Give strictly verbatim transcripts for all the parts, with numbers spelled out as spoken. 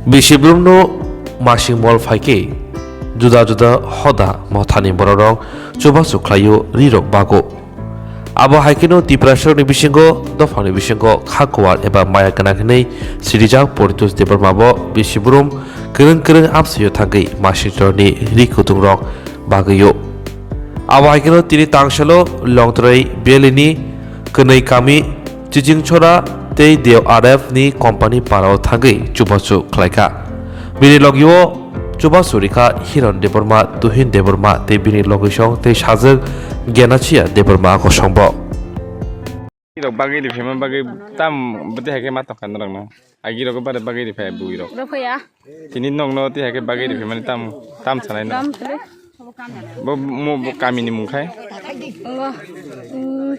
Bisi brumno masing mol phaikhe juda juda hoda mothani bororok chubachu khlaio rirok bago. Abo haikheno Tiprasarokni bisingo dophani bisingo kha kuar eba maya gwnang hinwi sirijak Poritos Debbarmabo bisi brum kwrwng kwrwng amsaio thangwi masingtorni ri kutungrok bagwio. Abo haikheno tini tangsalo Longtrai Valley ni kwnwi kami Chichingchora tei Deo R F ni company parao thangwi chubachu khlaikha. Bini logio chubachu rikha Hiron Debbarma, Tuhin Debbarma tei bini logisong tei sajwk Genachiya Debbarma kosongbo. Rok bagwi riphaima bagwi tam bwtwi hai khe ma tongkha norokno. Agi rok bare bagwi riphai bui rok. Rw phaiya. Tini nokno twi hai khe bagwi riphai mani tam, tam sanai no. Tam twi. Bo mo bo kami ni mung khai. Ngo. Mm.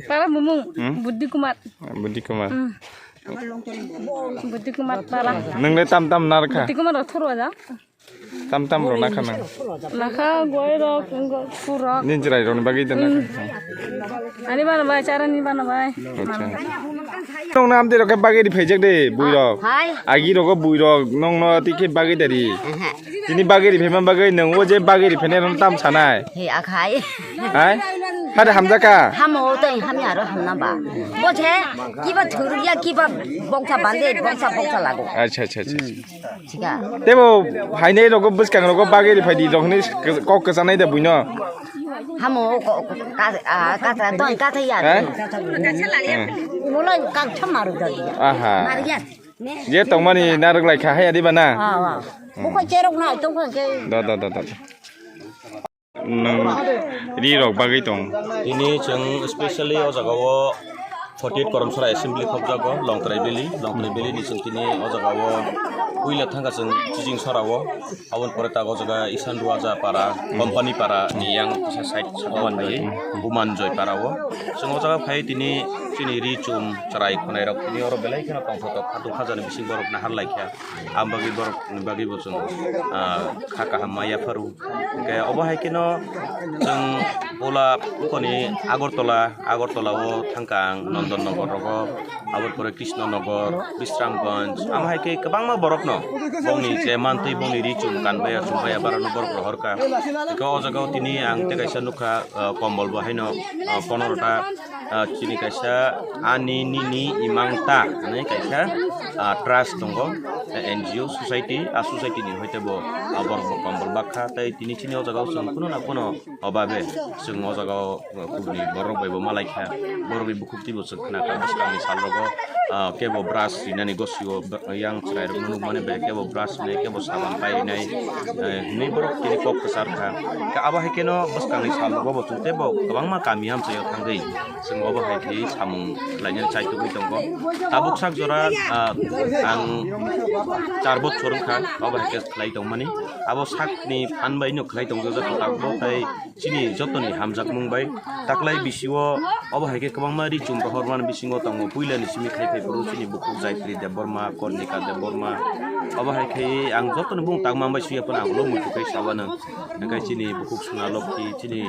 Para bumung. Hmm? Buddhi Kumar. Buddhi Kumar. Mm. Buddhi Kumar para. Nang le tam tam nar kha. Buddhi Kumar thoro ja. Tam tam rok nakha nang. Nakha goi rok, purok. Nin chwrai rok ni bagwi dan nakha. Ani bana bai, chara ni bana bai. Acha. Nong nam de rok bagwi ri phaijak de, bui rok. Hai. Agi rok bui rok, nong no ti khe bagwi dari. Tini bagwi ri phaima bagwi nang o je bagwi ri phainai rok tam sanai. He akhai. Hai? Hade hamjaka? Hamo tei hamya ro hamna ba. Bo je, kiba thurya, kiba bongsa bande, bongsa bongsa lago. Acha, acha, acha. Chika. Tebo hainai rogo bwskang rogo bagwi ri phaidi rok hinwi kok kwchanai da buino. Hamo ko ka a ka ta don ka ta ya. Eh? Mulo ka chama ru da. Aha. Mar ya. Je tongmani narwk lai kha haya diba na. Ah, ah. Buko cherok na tong kha ke. Da da da da. Nwng ri rok bagwi tong. Tini chwng specially o jaga o forty eight Koromsora Assembly khopjago, Longtrai Valley, Longtrai Valley ni chwng tini o jaga o puila thangkha chwng Chiching Sora o, aboni pore tak o jaga Isan Ruaja Para, Company Para ni yang kisa side saka manwi Bumanjoi Para o. Chwng o jaga phai tini chini ri chum chwrai khwnai rok tini oro belai kheno tongthotok khatung khajani bising borok nahar laikha. Ang bagwi borok ni bagwi bo chwng, ah, kha kaham ma yapharu. Hwnkhe obo hai kheno chwng ola ukoni Agartala, Agartala o thangkha ang Nondon Nogor rogo, aboni pore Krishna Nogor, Bishramganj, amo hai khe kwbangma borokno bongni je mantwi bongni ri chum kanbaya chumbaya barano borok rohorkha. Hwnkhe o jaga o tini ang tei kaisa nukha, ah, kombol bo haino, ah, ponorota. Ah, chini kaisa ani nini imang ta hinwi kaisa, ah, trust tongo, eh, N G O society, ah, society ni hoite bo, ah, borok bo kombol bakha tei tini chini o jaga o chwng kuno na kuno obabe chwng o jaga o, ah, kubuni borok bai bo malai kha, borok ni bukhuk twi bo chwng khna kha bwskang ni sal rogo, ah, kebo brush rinani gosio yang chwrai rok no nukmani bai kebo brush rinai kebo saban pai rinai, eh, hinwi borok tini kok kwchar kha. Khe abo hai kheno bwskang ni sal rogo bo chwng tei bo kwbangma kami amchaio thangwi. Chwng obo hai khe samung khlainani chaitugwi tongo. Tabuk sak jora, ah, ang char bochor wngkha, obo hai khe khlai tongmani. Abo sakni phan bai no khlai tongjak tabuk tei chini jotoni hamjakmung bai. Taklai bisio obo hai khe kwbangma ri chum rohormani bisingo tongo. Puilani simi khai phai phuru chini bukhuk Jaitri Debbarma, Kornika Debbarma. Obo hai khe ang jotoni bung tangma bai suya phano ang ulo muitu khai sawanang. Hingke chini bukhuk Sona Lokhi, chini,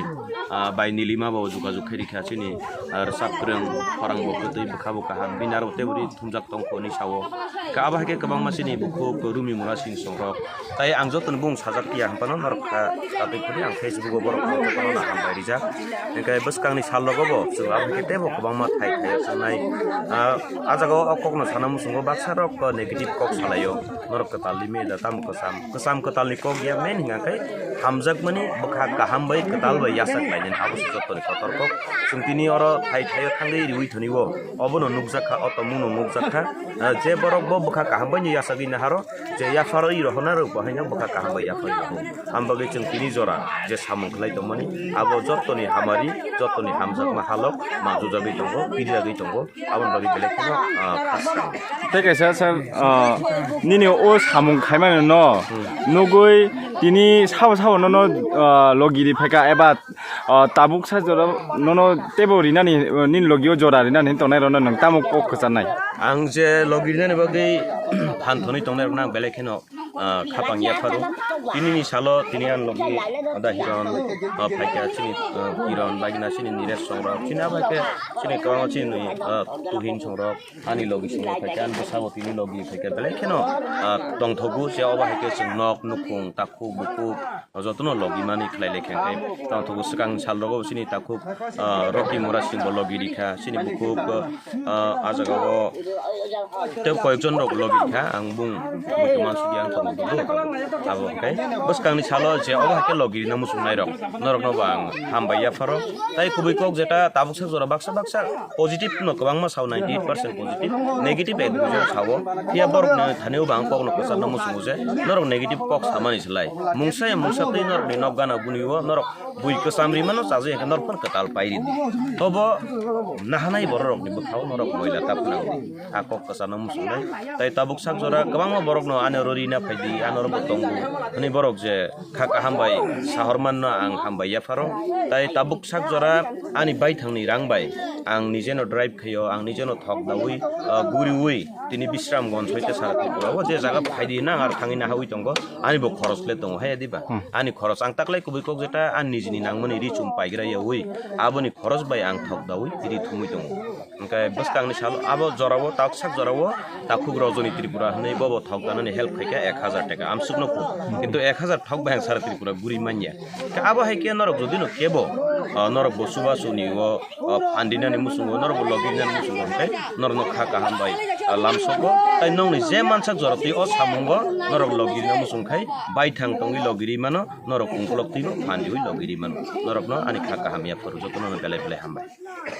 ah, bai Nilima bo jogajog khe rikha, chini, ah, rwchap kwrwng khorang bo kwtwi bwkha bo kaham, bini aro tei uri thumjak tongkho hinwi sao. Khe abo hai khe kwbangma chini bukhuk Rumi Mura Singh songrok. Tai ang jotono bung sajak ya, hwnphano norok kha, tatwi phuri ang Facebook o borok no jotono no hambai rijak. Hingke bwskangni sal rogo bo chwng abo hai khe teibo kwbangma thai thai o chwngnai. Ah, ah jaga o o kokno sana muchungo baksa rok negative kok salai o. Norok kwtal limit da tamo kwcham. Kwcham kwtalni kok ya main hingka khe hamjakmani bwkha kaham bai kwtal bai yachak lainani abo se jotoni kotor kok. Chwng tini oro thai thaio thangwi riui thonio. Obono nukjak kha, o tongmungno nukjak kha. Ah, je borok bo bwkha kaham bai no yachagwi naharo, je yapharwi rohorna rok bo haino bwkha kaham bai yapharwi rohor. Ang bagwi chwng tini jora je samung khlai tongmani, abo jotoni hamari, jotoni hamjakma halok manjujagwi tongo, pirjagwi tongo. Aboni bagwi belai kheno, ah, khasrang. Tei kaisa sir, ah, nini o samung khaimani no nugwi tini sabo sabo nono, ah, logi ri phaikha eba, ah, tabuk sa jora nono teibo rinani, ah, nini logi o jora rinani tongnai rokno nwng tamo kok kwcharnai? Ang je logi rinani bagwi phan thonwi tongnai rokno ang belai kheno ah, khapang yapharo. Tini ni salo tini ang logi ada Hiron, ah, phaikha chini, ah, Hiron bagina chini Niresh songrok chini abai khe chini kwbangma chini, ah, Tuhin songrok ani logi sini phaikha, ang bwsabo tini logi phaikha belai kheno, ah, tongthogo je obo hai khe chwng nok nukhung takhuk bukhuk jotono logi mani khlai lai khe tongthogo. Swkang sal rogo chini takhuk, ah, Rocky Mura Singh bo logi rikha chini bukhuk, ah, ah jagao tei koyekjon rok logi kha ang bung muitu mansukya ang tongo dudu abo hwnkhe bwskangni salo je obo hai khe logi rina muchungnai rok norokno bo ang hambai yapharo. Tai kubui kok jeta tabuk sak jora baksa baksa positive no kwbangma sao ninety eight percent positive, negative ek duijon sao. Phiya borokni thani bo ang kokno kwcharna muchungo je norok negative kok samani slai mungsa ya mungsa twi norokni nok gana guni o norok bui kwcham rimano chajakya khe norok phano kwtal pai ridi. Tobo nahanai bororokni bwkhao norok moila ta phwnangdi. A kok kwchano muchungnai. Tai tabuk sak jora kwbangma borokno ani oro rina phaidi, ani oro bo tongo hwnwi borok je kha kaham bai sahor manno ang hambai yapharo. Tai tabuk sak jora ani baithangni rang bai ang nijeno drive khaio, ang nijeno thok daui, ah, guriui tini Bisramganj hoite sara Tripura o je jaga phaidi nang ar thangwi nahaui tongo, ani bo khoros le tongo hai diba? Hmm. Ani khoros ang taklai kubui kok jeta ani nijini nangmani ri chum paigra yaui aboni khoros bai ang thok daui ri thumui tongo. Hwnkhe bwskangni salo abo jorao, taksak jorao takhuk Rajani Tripura hwnwi bobo thok danani help khaikha ek hajar taka amsukno phuru. Kintu ek hajar thok bai ang sara Tripura guri manya. Khe abo hai khe norok jodi no kebo, ah, norok bo chubachu ni o, ah, phan rinani muchungo, norok bo logi rinani muchungo hwnkhe norokno kha kaham bai, ah, lamsokgo. Tai nokni je mansak jora twi o samungo norok logi rina muchung khai baithang tongwi logi ri mano, norok ungkulok twibo phan riui logi ri mano. Norokno ani kha kaham yaphuru jotono belai belai hambai.